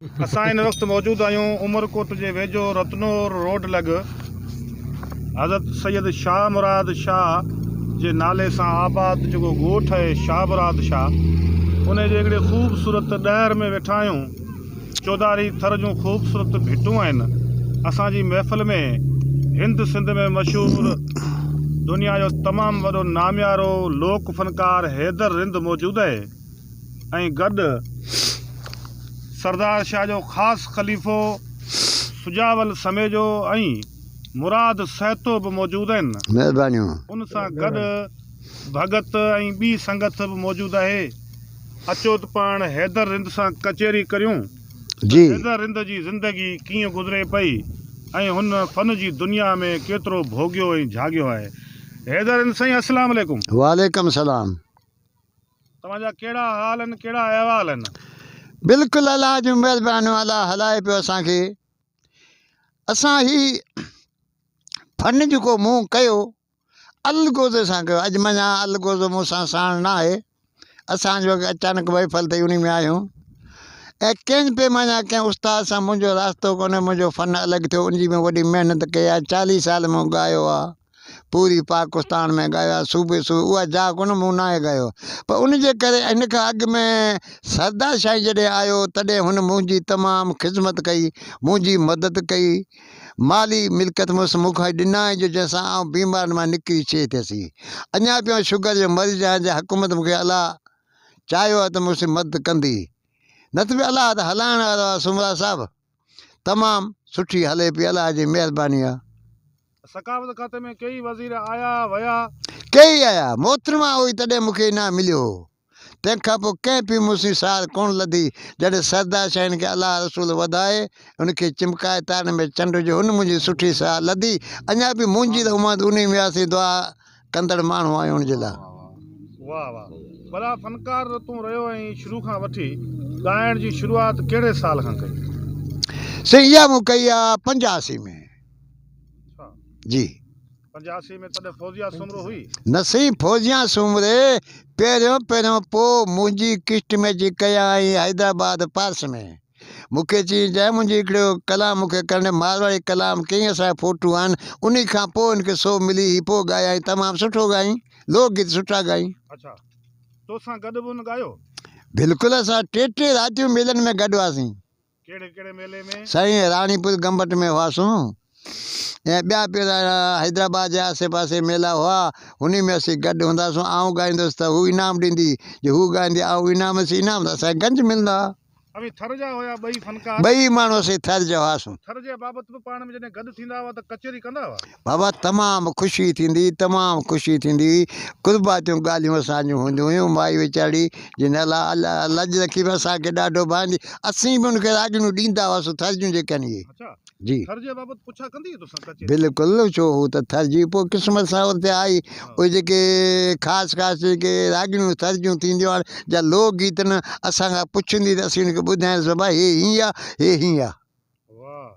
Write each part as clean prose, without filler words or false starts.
اسان هن وقت موجود آهيون عمرڪوٽ جي ويجهو رتنور روڊ لڳ حضرت سيد شاهه مراد شاهه جي نالي سان آباد جيڪو ڳوٺ آهي شاهه مراد شاهه ان جي هڪڙي خوبصورت ڏهر ۾ ويٺا آهيون. چوڌاري ٿر جون خوبصورت ڀٽون آهن. اسان جي محفل ۾ هند سنڌ ۾ مشهور دنيا جو تمام وڏو ناميارو لوڪ فنڪار حيدر رند موجود آهي ۽ گڏ سردار شاهه جو خاص خليفو سجاول سميجو ۽ مراد سهتو به موجود آهن. مهربانيون. ان سان گڏ ڀڳت ۽ ٻي سنگت به موجود آهي. اچو ته پاڻ حيدر رند سان ڪچهري ڪريون ته جي. حيدر رند جي زندگي ڪيئن گذري پئي ۽ هن فن جي دنيا ۾ ڪيترو ڀوڳيو ۽ جهاڳيو آهي. حيدر رند سائين السلام عليڪم. وعليڪم سلام. توهان جا ڪهڙا حال آهن ڪهڙا احوال آهن. بلڪل الله جون مهربانيون الله هلائي پيو اسان کي. اسان هي فن جيڪو مون ڪيو الغوزي سان ڪيو اڄ مڃان الغوزو مون سان ساڻ نه آهي اسان جو اچانڪ محفل ٿي انهي ۾ آيون ۽ ڪنهن پي مڃان ڪنهن استاد سان منهنجو راستو ڪونهي منهنجو فن الڳ ٿيو ان جي مون وڏي محنت ڪئي آهي چاليهه سال مون ڳايو آهي پوري پاڪستان ۾ ڳايو آهي صوبي صوبي اها جاء ڪونه مون ناهي ڳايو پر ان جي ڪري ان کان اڳ ۾ سردار سائين جڏهن آيو تڏهن هن منهنجي تمام خدمت ڪئي منهنجي مدد ڪئي مالي ملڪيت مڙس مون کان ڏنائين جو جنهن سان آئون بيمارين مان نڪري ڇيهه ٿيس. اڃا به آئون شگر جو مريض آهيان جي حڪومت مون کي الله چاهيو آهي ته مون سين مدد ڪندي. نه ته به الله ته هلائڻ وارو آهي سومرا صاحب تمام سٺي هلي پئي الله جي مهرباني آهي. ثقافت کاتي ۾ ڪيئي وزير آيا ويا. ڪيئي آيا. محترمه هئي تڏهن مون کي انعام مليو هو. تنهن کان پوء ڪنهن به مون سين سار ڪونه لڌي. جڏهن سردار شاهين کي الله رسول وڌائي، ان کي چمڪائي تارن ۾ چنڊ جو هن منهنجي سٺي سار لڌي. اڃا به منهنجي ته اميد انهي ۾ آهي اسين دعا ڪندڙ ماڻهو آهيون ان جي لاء. واه واه ڀلا فنڪار ته تون رهيو آهين شروع کان وٺي ڳائڻ جي شروعات ڪهڙي سال کان ڪئي؟ سائين اها مون ڪئي آ 85 ۾. اڇا. جي. 85 ۾ تڏهن فوزيه سومرو هئي. نه سائين فوزيه سومري پهريون پهريون پوء منهنجي قسط ۾ اچي ڪيائين حيدرآباد پارس ۾ مون کي چيائين جنهن منهنجي هڪڙو ڪلام مون کي ڪرڻ ڏي مارواڙي ڪلام ڪيائين اسان جا فوٽو آهن انهي کان پوء هن کي سو ملي هي پوء ڳايائين تمام سٺو ڳايائين لوڪ گيت سٺا ڳايائين. اڇا توسان گڏ به هن ڳايو؟ بلڪل اسان ٽي ٽي راتيون ميلن ۾ گڏ هئاسين. ڪهڙي ڪهڙي ميلي ۾؟ سائين راڻيپور گمبٽ ۾ هئاسون ۽ ٻيا به حيدرآباد جي آسي پاسي ميلا هئا انهي ۾ اسين گڏ هونداسون آئون ڳائيندس ته هو انعام ڏيندي جي هو ڳائيندي آئون انعام اسين انعام ته اسان کي گنج ملندا ها. اوهين ٿر جا هيا ٻئي فنڪار؟ ٻئي ماڻهو اسين ٿر جا هئاسون. ٿر جي بابت به پاڻ ۾ جڏهن گڏ ٿيندا هئا ته ڪچهري ڪندا هئا؟ بابا تمام خوشي ٿيندي هئي تمام خوشي ٿيندي هئي قربائتيون ڳالهيون اسان جون هونديون هيون مائي ويچاري جن الله لڄ رکي به اسان کي ڏاڍو ڀائيندي اسين به ان کي راڳڻيون ڏيندا هئاسون ٿر جون جيڪي آهن اهي جي ٿر جي بابت پڇا ڪندي هئي توسان ڪچهري بلڪل ڇو هو ته ٿر جي پوء قسمت سان اتي آئي اهي جيڪي خاص خاص جيڪي راڳڻيون ٿر جون ٿينديون آهن جا لوڪ گيت آهن اسان کان پڇندي ته اسين ان کي ٻڌائينداسون بابا هي هيئن آهي هي هيئن آهي. واه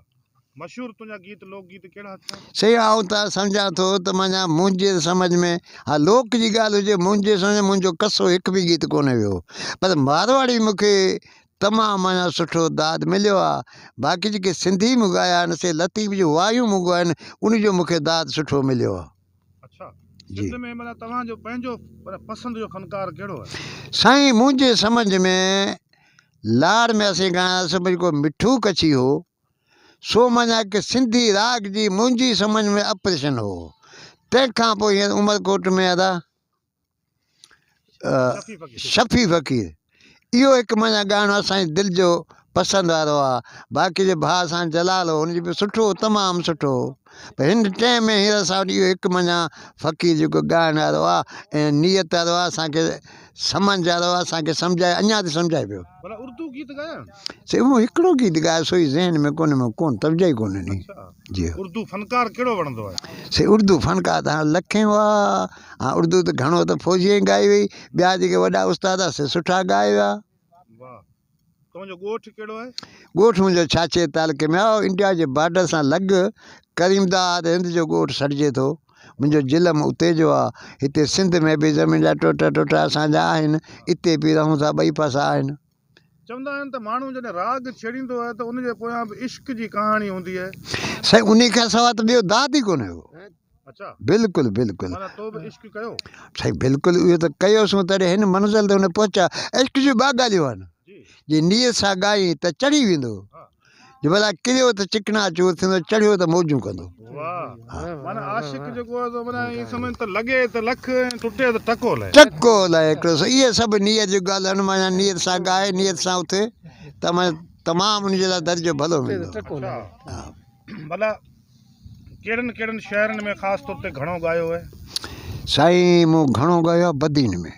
مشهور تنهنجا گيت لوڪ گيت ڪهڙا ٿيا؟ سائين آئون ته سمجهان ٿو ته معنيٰ منهنجي سمجهه ۾ ها لوڪ جي ڳالهه هجي منهنجي سمجهه ۾ منهنجو قصو هڪ به گيت ڪونه ويو پر مارواڙي مون کي تمام معنيٰ سٺو داد مليو آ باقي جيڪي سنڌي مون ڳايا آهن سي لطيف جون وايون مون ڳايون آهن ان جو مون کي داد سٺو مليو آ. اڇا سنڌ ۾ معنيٰ توهان جو پنهنجو پسند جو فنڪار ڪهڙو آهي؟ سائين منهنجي سمجهه ۾ لاڙ ۾ اسين ڳائڻ سڀ جيڪو مٺو ڪڇي هو، سو معنيٰ هڪ سنڌي راڳ جي منهنجي سمجهه ۾ اپريشن هو. تنهن کان پوء هينئر عمرڪوٽ ۾ ادا شفيع فقير اهو هڪ معنيٰ ڳائڻو اسان جي دل جو پسند وارو آ. باقي جو ڀاء اسان جو جلال هو ان جو به سٺو هو تمام سٺو هو. پر هن ٽئين ۾ هينئر اسان وٽ اهو هڪ معنيٰ فقير جيڪو ڳائڻ وارو آ ۽ نيت وارو آ اسان کي سمجهه وارو آ اسان کي سمجهائي اڃا تائين سمجهائي پيو. ڀلا اردو گيت ڳايا؟ سائين مون هڪڙو گيت ڳايو سو ئي ذهن ۾ ڪونهي مون ڪونه توجه ئي ڪونه ڏني. جي. اردو فنڪار ڪهڙو وڻندو آهي؟ سائين اردو فنڪار ته هاڻ لکين هئا هاڻ اردو ته گهڻو ته فوجي ئي ڳائي وئي ٻيا جيڪي وڏا استاد هئا سي سٺا ڳائي ويا. واهه توهان جو ڳوٺ ڪهڙو آهي؟ ڳوٺ منهنجو ڇاڇي تعلقي ۾ آهي انڊيا جي بارڊر سان لڳ ڪريمداد هند جو ڳوٺ سڏجي ٿو. منهنجو جلم اتي جو آهي. هتي سنڌ ۾ به زمين جا ٽوٽا ٽوٽا اسان جا آهن. اتي به رهون ٿا ٻئي پاسا آهن. چوندا آهن ته ماڻهو جڏهن راڳ ڇيڙيندو آهي ته ان جي پويان به عشق جي ڪهاڻي هوندي آهي. سائين انهي کان سواء ته ٻيو داد ئي ڪونهي ڪو. اڇا. بلڪل بلڪل. معنيٰ تو به عشق ڪيو. سائين بلڪل اهو ته ڪيوسون تڏهن هن منزل تي هن پهچا. عشق جون ٻه ڳالهيون آهن. جي نيت سان ڳائين ته چڙهي ويندو. جي ڀلا ڪريو ته چڪنا چور ٿيندو چڙهيو ته موجون ڪندو. واھ معنيٰ عاشق جيڪو آهي سو معنيٰ ائين سمجھ ته لڳي ته لک ۽ ٽٽي ته ٽڪو لهي. ٽڪو لهي هڪڙو سو اهي سڀ نيت جون ڳالهيون آهن معنيٰ نيت سان ڳائي نيت سان اٿي ته معنيٰ تمام ان جي لاء درجو ڀلو ملندو. اڇا ڀلا ڪهڙن ڪهڙن شهرن ۾ خاص طور تي گهڻو ڳايو آهي؟ سائين مون گهڻو ڳايو آهي بدين ۾.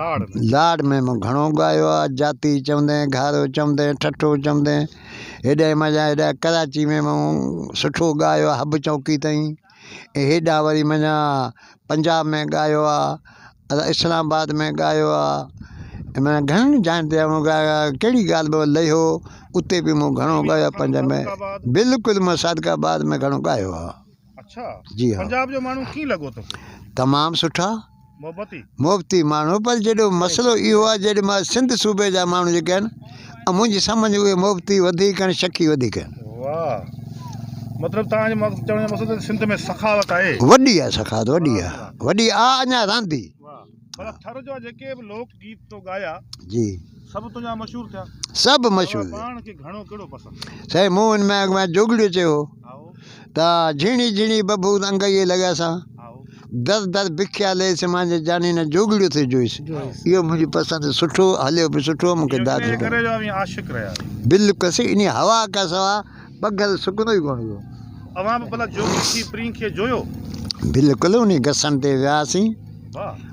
لاڙ ۾. لاڙ ۾ مون گهڻو ڳايو آهي جاتي چوندين گهارو چوندين ٺٽو چوندين هيڏانهن معنيٰ هيڏانهن ڪراچي ۾ مون سٺو ڳايو آهي حب چوڪي تائين ۽ هيڏانهن وري معنيٰ پنجاب ۾ ڳايو آهي اسلام آباد ۾ ڳايو آهي معنيٰ گهڻن جاين تي مون ڳايو آهي ڪهڙي ڳالهه به لهيو اتي به مون گهڻو ڳايو آهي پنجاب ۾ بلڪل مون صادق آباد ۾ گهڻو ڳايو آهي. اڇا جي ها. پنجاب جو ماڻهو ڪيئن لڳو توکي؟ تمام سٺا. محبتي. محبتي ماڻهو پر جيڏو مسئلو اهو آهي جيڏي مهل سنڌ صوبي جا ماڻهو جيڪي آهن منهنجي سمجهه ۾ اهي محبتي وڌيڪ آهن شڪي وڌيڪ آهن. واھ مطلب توهان جي چوڻ جو مقصد ته سنڌ ۾ سخاوت آهي. وڏي آهي سخاوت وڏي آهي وڏي آ اڃا رهندي. واھ پر ٿر جا جيڪي به لوڪ گيت تو ڳايا. جي. سڀ تنهنجا مشهور ٿيا. سڀ مشهور ٿيا. پاڻ کي گهڻو ڪهڙو پسند. سائين مون ان ۾ اڳ ۾ جوڳڙيو چيو هو. ته جهيڻي جهيڻي ببوت انگئي لڳا سان در در بکيا ليس مانجي جاني نه جوڳڙيو ٿي جوئس اهو منهنجي پسند سٺو هليو به سٺو مونکي داد سٺو بلڪل سي انهي هوا کان سوا پگهر سڪندو ئي ڪونه هو. اوهان به ڀلا جوڳي ٿي پرين کي جويو. بلڪل انهي گسن تي وياسين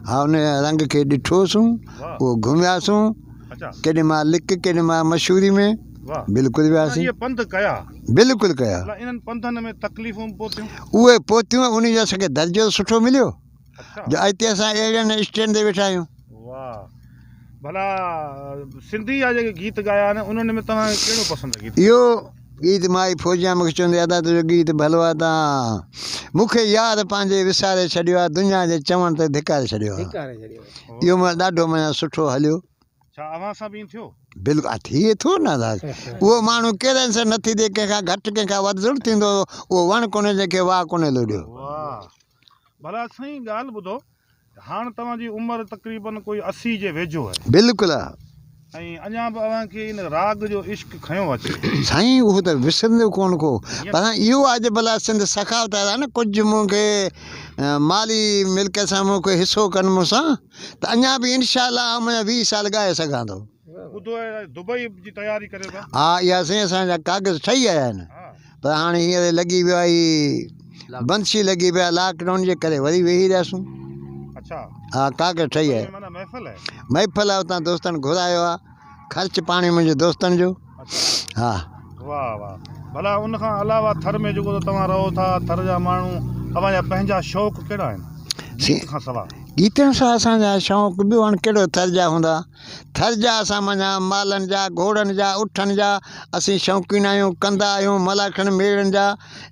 ها ان رنگ کي ڏٺوسون اهو گهمياسون ڪيڏي مهل لڪ ڪيڏي مهل مشوري ۾ بلڪل وياسين. اهي پنڌ ڪيا. بلڪل ڪيا. ڀلا انهن پنڌن ۾ تڪليفون به پهتيون؟ اهي پهتيون ۽ انهن جو اسان کي درجو سٺو مليو جو اڄ تائين اسان اهڙن اسٽينڊ تي ويٺا آهيون. واهه ڀلا سنڌي جا جيڪي گيت ڳايا آهن انهن ۾ توهان کي ڪهڙو پسند گيت؟ اهو گيت مائي فوجيان مون کي چوندي ادا تنهنجو گيت ڀلو آهي تان مون کي يار پنهنجي وساري ڇڏيو آهي دنيا جي چوڻ تي ڌڪاري ڇڏيو آهي اهو مون ڏاڍو معنيٰ سٺو هليو. ڇا اوهان سان به ائين ٿيو؟ بلڪل ٿئي ٿو نه ادا اهو ماڻهو ڪهڙن سان نه ٿي ٿئي ڪنهن کان گهٽ ڪنهن کان وڌ ضرور ٿيندو اهو وڻ ڪونهي جنهن کي واء ڪونهي لوڏيو. واهه ڀلا سائين ڳالهه ٻڌو هاڻ توهان جي عمر تقريبن ڪوئي 80 جي ويجهو آهي. بلڪل ها. ۽ اڃا به اوهان کي ان راڳ جو عشق کنيو اچي. سائين اهو ته وسرندو ڪونه ڪو پر اهو آهي ته ڀلا سنڌ سخاوت آهي نه ڪجهه مون کي مالي ملڪيت سان مون کي حصو ڪن مون سان ته اڃا به انشاء الله آئون معنيٰ 20 سال ڳائي سگهان ٿو. ٻڌو آهي دبئي جي تياري ڪريو ٿا. ها اها سائين اسان جا ڪاغذ ٺهي آيا آهن پر هاڻي هينئر لڳي ويو آهي بندشي لڳي پئي آهي لاڪ ڊائون جي ڪري وري ويهي رهياسون. اڇا. ها ڪاغذ ٺهي آيا. معنيٰ محفل آهي. محفل آهي اتان دوستن گهرايو آهي خرچ پاڻي منهنجي دوستن جو. ها. واه واه ڀلا ان کان علاوه ٿر ۾ جيڪو توهان رهو ٿا ٿر جا ماڻهو اوهان جا پنهنجا شوق ڪهڙا آهن گيت کان سوا. گيتن سان اسان جا شوق ٻيو هاڻ ڪهڙو ٿر جا هوندا ٿر جا اسان منجهان مالن جا گهوڙن جا اٺن جا اسين شوقين آهيون ڪندا آهيون ملاکڙن ميڙن جا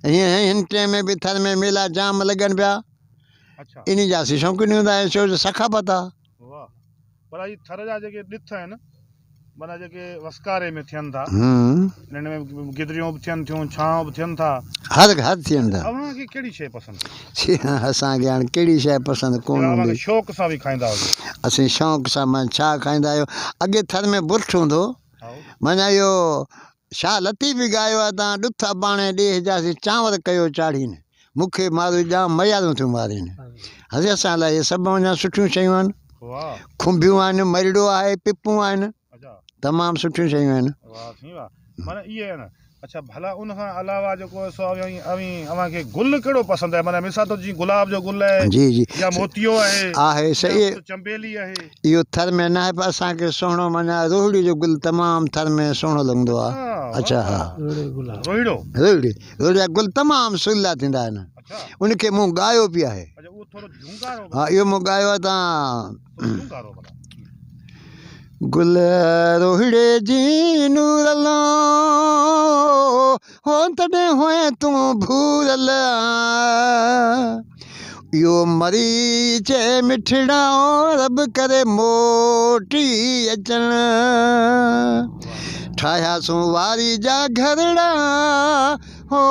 هيئن هن ٽيم ۾ به ٿر ۾ ميلا جام لڳن پيا انهي جا اسين شوقين هوندا آهيون ڇو جو ثقافت آ. واه پر هي ٿر جا جيڪي ڏٿ آهن معنيٰ جيڪي وسڪاري ۾ ٿين ٿا انهن ۾ گدريون به ٿين ٿيون ڇانو به ٿين ٿا هر هر ٿين ٿا. اوهان کي ڪهڙي شيء پسند؟ سي اسان کي هاڻ ڪهڙي شيء پسند ڪونه اوهان هوندي. کي شوق سان به کائيندا هجو. اسين شوق سان معنيٰ ڇا کائيندا آهيون اڳي ٿر ۾ برٺ هوندو معنيٰ اهو شاهه لطيف به ڳايو آهي ته ڏٿ اباڻي ڏيهه جا سي چانور ڪيو چاڙهين، مون کي مارو ڄام ميارون ٿيون مارين. هسي اسان لاء اهي سڀ اڃا سٺيون شيون آهن. کنڀيون آهن، مرڙو آهي، پپون آهن، تمام سٺيون شيون آهن. واه سائين واه معنيٰ اهي آهن. اڇا ڀلا ان کان علاوه جيڪو آهي سو اوهين اوهين اوهان کي گل ڪهڙو پسند آهي معنيٰ مثال طور جيئن گلاب جو گل آهي جي جي يا موتيو آهي آهي يا صحيح چنبيلي آهي. اهو ٿر ۾ ناهي پر اسان کي سهڻو معنيٰ روهڙي جو گل تمام ٿر ۾ سهڻو لڳندو آهي. اڇا ها روهڙو روهڙي روهڙي جا گل تمام سريلا ٿيندا آهن ان کي مون ڳايو به آهي. ها اهو مون ڳايو آهي تان گل روهڙي جي نورل هو تڏهن هئين تون ڀورل. اهو مري چئي مٺڙا رب ڪري موٽي اچڻ ٺاهياسون واري جا گهرڙا هو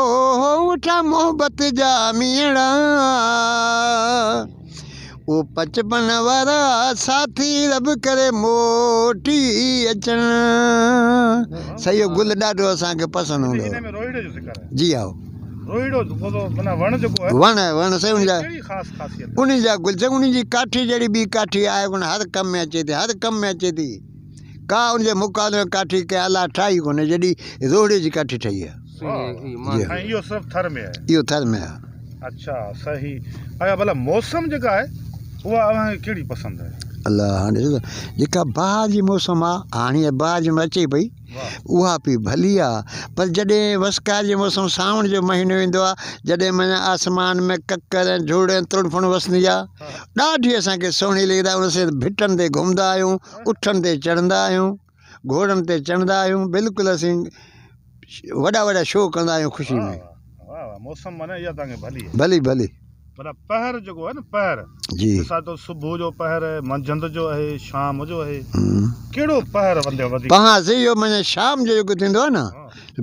هو اٺا محبت جا مينهڙا او پچپن وارا ساٿي رب ڪري موٽي اچڻ سائين اهو گل ڏاڍو اسان کي پسند هوندو هن ۾ روهيڙي جو ذڪر آهي. جي هائو. روهيڙو جيڪو معنيٰ وڻ جيڪو آهي. وڻ آهي وڻ سائين ان جا ڪهڙي خاص خاصيت آهي؟ ان جا گل سائين ان جي ڪاٺي جهڙي ٻي ڪاٺي آهي ڪونه هر ڪم ۾ اچي ٿي هر ڪم ۾ اچي ٿي ڪا ان جي مقابلي ۾ ڪاٺي ڪنهن الله ٺاهي ڪونه جيڏي روهڙي جي ڪاٺي ٺهي آهي. جي ۽ اهو صرف ٿر ۾ آهي. اهو ٿر ۾ آهي. اڇا صحيح ايا ڀلا موسم جيڪا آهي اها اوهان کي ڪهڙي پسند آهي؟ الله هاڻي ڏسو جيڪا بهار جي موسم آهي هاڻي هيء بهار جي اچي پئي اها پئي ڀلي آ پر جڏهن وسڪار جي موسم سانوڻ جو مهينو ايندو آ جڏهن معنيٰ آسمان ۾ ڪڪر ۽ جھڙ ۽ تڙڦڻ وسندي آ ڏاڍي اسان کي سهڻي لڳندي آ ان سين ڀٽن تي گھمندا آهيون اٺن تي چڙهندا آهيون گھوڙن تي چڙهندا آهيون بلڪل اسين وڏا وڏا شو ڪندا آهيون خوشي ۾. واه واه موسم معنيٰ اها توهان کي ڀلي آهي. ڀلي ڀلي. معنيٰ پهر جيڪو آهي نه پهر جي. مثال طور صبح جو پهر آهي منجهند جو آهي شام جو آهي ڪهڙو پهر وندي وڌيڪ. پهان سي اهو معنيٰ شام جو جيڪو ٿيندو آهي نه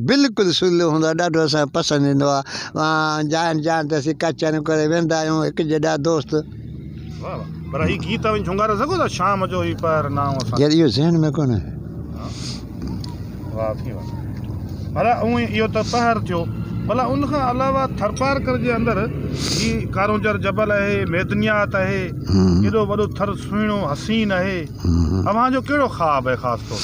بلڪل سولو هوندو آهي ڏاڍو اسان کي پسند ايندو آهي جاين جاين تي اسين ڪچهريون ڪري ويندا آهيون هڪ جيڏا دوست. واه واه پر هي گيت اوهين جهونگاري سگهو ٿا شام جو هي پهر نانء اسان. يار اهو ذهن ۾ ڪونهي. واه ٿي واه ڀلا اونئي اهو ته پهر ٿيو ڀلا ان کان علاوه ٿرپارڪر جي اندر هي ڪارونجهر جبل آهي ميدنيات آهي ايڏو وڏو ٿر سهڻو حسين آهي اوهان جو ڪهڙو خواب آهي خاص طور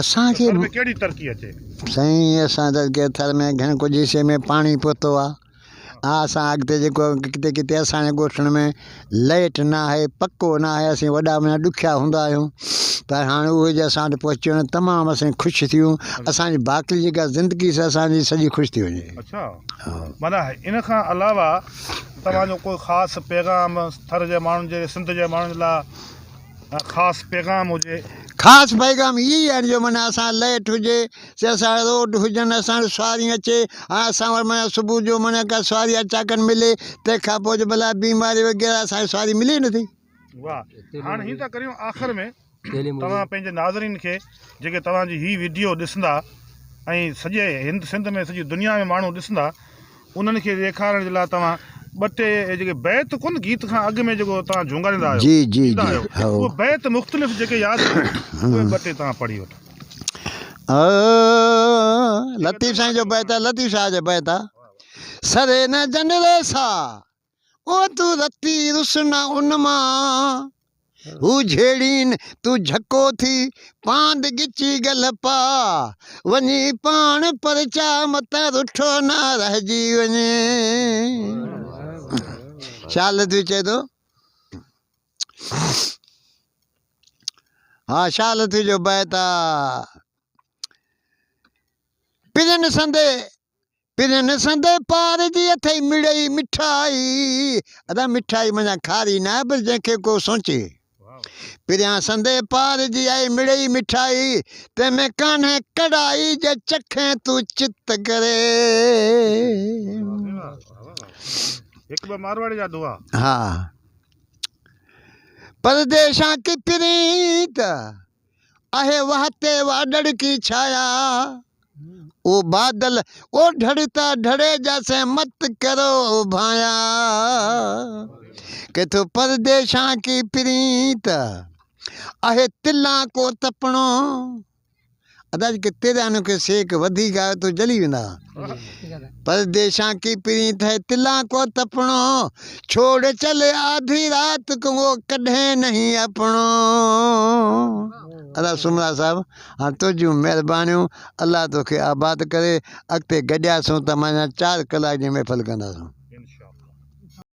اسان کي ٿر ۾ ڪهڙي ترقي اچي. سائين اسان ته ٿر ۾ گهڻ ڪجهه حصي ۾ پاڻي پهتو آهي ها اسان اڳتي جيڪو ڪٿي ڪٿي اسان جي ڳوٺن ۾ لئٽ نه آهي پڪو نه آهي اسين وڏا معنيٰ ڏکيا هوندا آهيون پر هاڻي اهي جي اسان وٽ پهچي وڃن تمام اسين خوش ٿيون اسان جي باقي جيڪا زندگي سا اسان جي سڄي خوش ٿي وڃي. اڇا معنيٰ ان کان علاوه توهان جو ڪو خاص پيغام ٿر جي ماڻهن جي سنڌ جي ماڻهن جي لاء خاص پيغام هجي. خاص پيغام اهي ئي آهن جو معنيٰ اسان لئٽ هجي سي اسان روڊ هجن اسان وٽ سواريون اچي هاڻ اسان وٽ معنيٰ صبح جو معنيٰ ڪا سواري اچاڪن ملي تنهن کان پوء جو ڀلا بيماري وغيره اسان کي سواري ملي نٿي. واه هاڻ هين ٿا ڪريون آخر ۾ توهان پنهنجي ناظرين کي جيڪي توهان جي هي وڊيو ڏسندا ۽ سڄي هند سنڌ ۾ سڄي دنيا ۾ ماڻهو ڏسندا انهن کي ڏيکارڻ جي لاء توهان ٻه ٽي جيڪي بيت ڪونه گيت کان اڳ ۾ جيڪو توهان جهونگاريندا آهيو جي جي ڏيندا جي آهيو هو اهي بيت مختلف جيڪي ياد اٿو اهي ٻه ٽي توهان پڙهي وٺو. لطيف سائين جو بيت آهي لطيف شاهه جو بيت آهي سري نه جن ري سا او تون رتي رس نه ان مان هو جهيڙين تون جهڪو ٿي پاند ڳچي ڳل پا وڃي پاڻ پرچاء متان رٺو نه رهجي وڃي. شاهه لطيف چئي ٿو. ها شاهه لطيف جو بيت آ. پرين سندي پرين سندي پار جي اٿئي مڙئي مٺائي ادا مٺائي معنيٰ کاري نه آهي پر جنهن کي ڪو سوچي پريان سندي پار جي آئي مڙئي مٺائي تنهن ۾ ڪانهي ڪڙائي جي چکين تون چت ڪري. هڪ ٻه مارواڙي جا دوها. ها پرديشان ڪي پريت آهي وهه تي واڏڙڪي ڇايا او بادل او ڍڙتا ڍڙي جا سين مت ڪرو ڀايا ڪٿو پرديشان ڪي پريت آهي تلان ڪو تپڻو ادا جيڪي تيرانو کي سيڪ وڌيڪ آيو تو جلي ويندا پرديشان ڪي پرين ٿئي تلان ڪو تپڻو ڇوڙ چل آڌي رات ڪو ڪڏهن نهين اپڻو ادا سومرا صاحب هاڻ تنهنجون مهربانيون الله توکي آباد ڪري اڳتي گڏياسون ته معنيٰ 4 ڪلاڪ جي محفل ڪنداسون.